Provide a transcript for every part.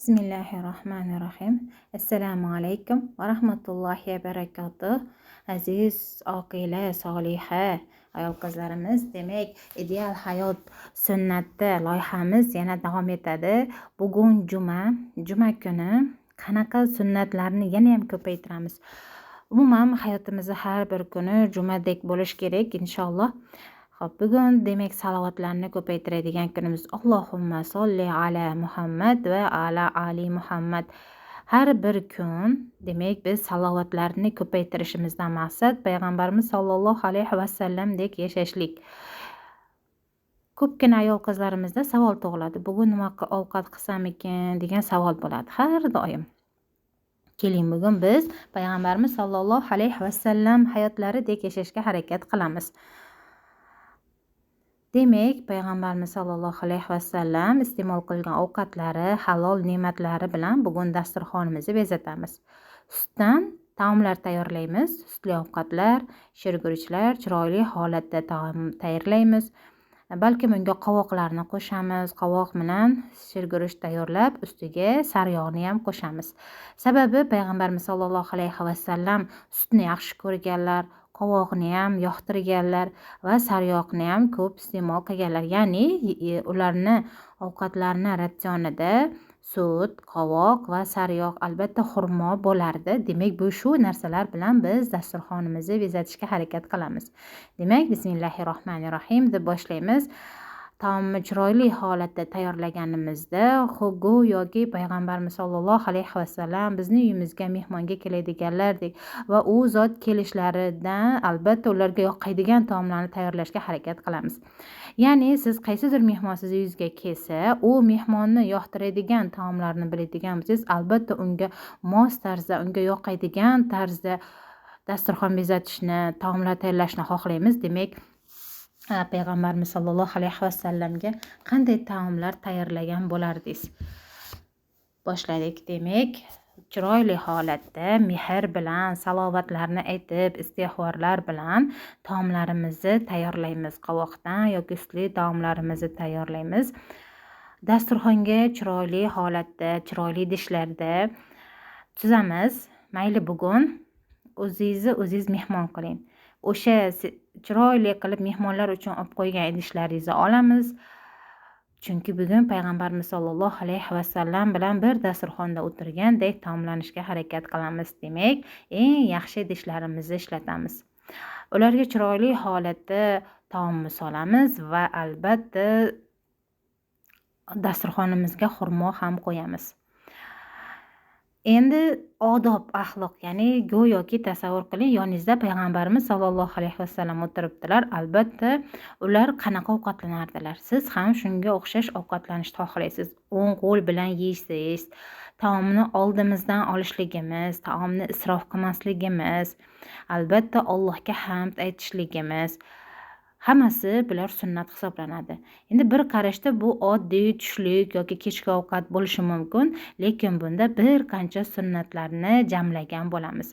Bismillahirrohmanirrohim. Assalomu alaykum va rahmatullohi va barakatuh. Aziz oqila, soliha ayol qizlarimiz, demak, ideal hayot sunnati loyihamiz yana davom etadi. Bugun juma, juma kuni qanaqa sunnatlarni yana ham ko'paytiramiz? Umuman hayotimizda har bir kuni jumadek bo'lishi kerak, inshaalloh. Xo'p, bugun demak salovatlarni ko'paytiradigan kunimiz. Allohumma solli ala Muhammad va ala ali Muhammad. Har bir kun demak biz salovatlarni ko'paytirishimizdan maqsad payg'ambarimiz sollallohu alayhi vasallamdek yashashlik. Ko'pgina ayol qizlarimizda savol tug'iladi. Bugun nima ovqat qilsam ekan degan savol bo'ladi har doim. Keling, bugun biz payg'ambarimiz sollallohu alayhi vasallam hayotlaridek yashashga harakat qilamiz. Demak, payg'ambarimiz sollallohu alayhi vasallam iste'mol qilgan ovqatlari, halol ne'matlari bilan bugun dasturxonimizni bezatamiz. Sutdan taomlar tayyorlaymiz, sutli ovqatlar, shirguruchlar chiroyli holatda taom tayyorlaymiz. Balkim unga qovoqlarni qo'shamiz, qovoq bilan shirguruch tayyorlab, ustiga sariyog'ni ham qo'shamiz. Sababi payg'ambarimiz sollallohu alayhi vasallam sutni yaxshi ko'rganlar, qovoqni ham yoqtirganlar va sariyog'ni ham ko'p iste'mol qilganlar. Ya'ni ularni ovqatlarini ratsionida sut, qovoq va sariyog', albatta xurmo bo'lardi. Demak, bu shu narsalar bilan biz dasturxonimizni bezatishga harakat qilamiz. Demak, bismillahirrohmanirrohim deb boshlaymiz. Taomni chiroyli holatda tayyorlaganimizda go'yoki payg'ambarimiz sollallohu alayhi vasallam bizni uyimizga mehmonga keladiganlardek va u zot kelishlaridan albatta ularga yoqadigan taomlarni tayyorlashga harakat qilamiz. Ya'ni siz qaysidir mehmon sizni uyingizga kelsa, u mehmonni yoqtiradigan taomlarni biladigan bo'lsangiz, albatta unga mos tarzda, unga yoqadigan tarzda dasturxon bezatishni, taomlar tayyorlashni xohlaymiz. Demak, payg'ambarimiz sollallohu alayhi vasallamga qanday taomlar tayyorlagan bo'lardingiz? Boshladik. Demak, chiroyli holatda mehr bilan, salovatlarni aytib, istig'forlar bilan taomlarimizni tayyorlaymiz. Qovoqdan yoki sutli taomlarimizni tayyorlaymiz. Dasturxonga chiroyli holatda, chiroyli idishlarda tuzamiz. Mayli, bugun o'zingizni o'zingiz mehmon qiling. O'sha chiroyli qilib mehmonlar uchun olib qo'ygan idishlaringizni olamiz. Chunki bugun payg'ambarimiz sollallohu alayhi vasallam bilan bir dasturxonda o'tirgandek taomlanishga harakat qilamiz. Demak, eng yaxshi idishlarimizni ishlatamiz. Ularga chiroyli holatda taomni solamiz va albatta dasturxonimizga xurmo ham qo'yamiz. Endi odob, axloq, ya'ni go'yoki tasavvur qiling, yoningizda payg'ambarimiz sollallohu alayhi vasallam o'tiribdilar. Albatta ular qanaqa ovqatlanardilar? Siz ham shunga o'xshash ovqatlanishni xohlaysiz. O'ng qo'l bilan yeysiz, taomni oldimizdan olishligimiz, taomni isrof qilmasligimiz, albatta Allohga hamd aytishligimiz, hammasi bular sunnat hisoblanadi. Endi bir qarashda bu oddiy tushlik yoki kechki ovqat bo'lishi mumkin, lekin bunda bir qancha sunnatlarni jamlagan bo'lamiz.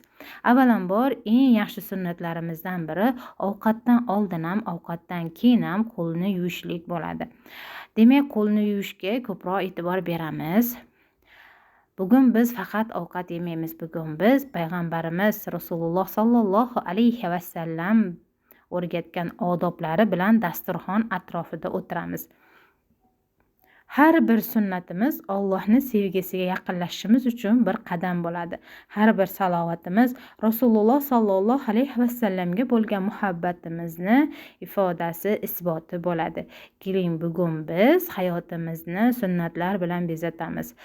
Avvalambor eng yaxshi sunnatlarimizdan biri ovqatdan oldin ham, ovqatdan keyin ham qo'lni yuvishlik bo'ladi. Demak, qo'lni yuvishga ko'proq e'tibor beramiz. Bugun biz faqat ovqat yemaymiz. Bugun biz payg'ambarimiz Rasululloh sollallohu alayhi vasallam o'rgatgan odoblari bilan dasturxon atrofida o'tiramiz. Har bir sunnatimiz Allohning sevgisiga yaqinlashishimiz uchun bir qadam bo'ladi. Har bir salovatimiz Rasululloh sollallohu alayhi vasallamga bo'lgan muhabbatimizni ifodasi, isboti bo'ladi. Keling, bugun biz hayotimizni sunnatlar bilan bezatamiz.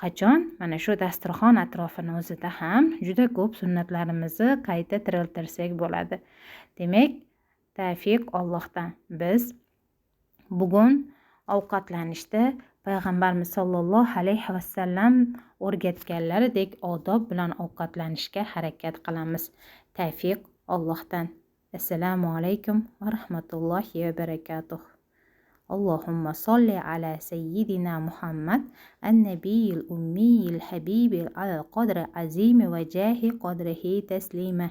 Qachon? Mana shu dasturxon atrofini o'zida ham juda ko'p sunnatlarimizni qayta tiriltirsak bo'ladi. Demak, tavfiq Allohdan. Biz bugun ovqatlanishda payg'ambarimiz sollallohu alayhi vasallam o'rgatganlaridek odob bilan ovqatlanishga harakat qilamiz. Tavfiq Allohdan. Assalomu alaykum va rahmatullohi va barakatuh. Allohumma solli ala sayyidina Muhammad an-nabiyil ummiyil habibil al qadri azimi va jahi qadrihi taslima.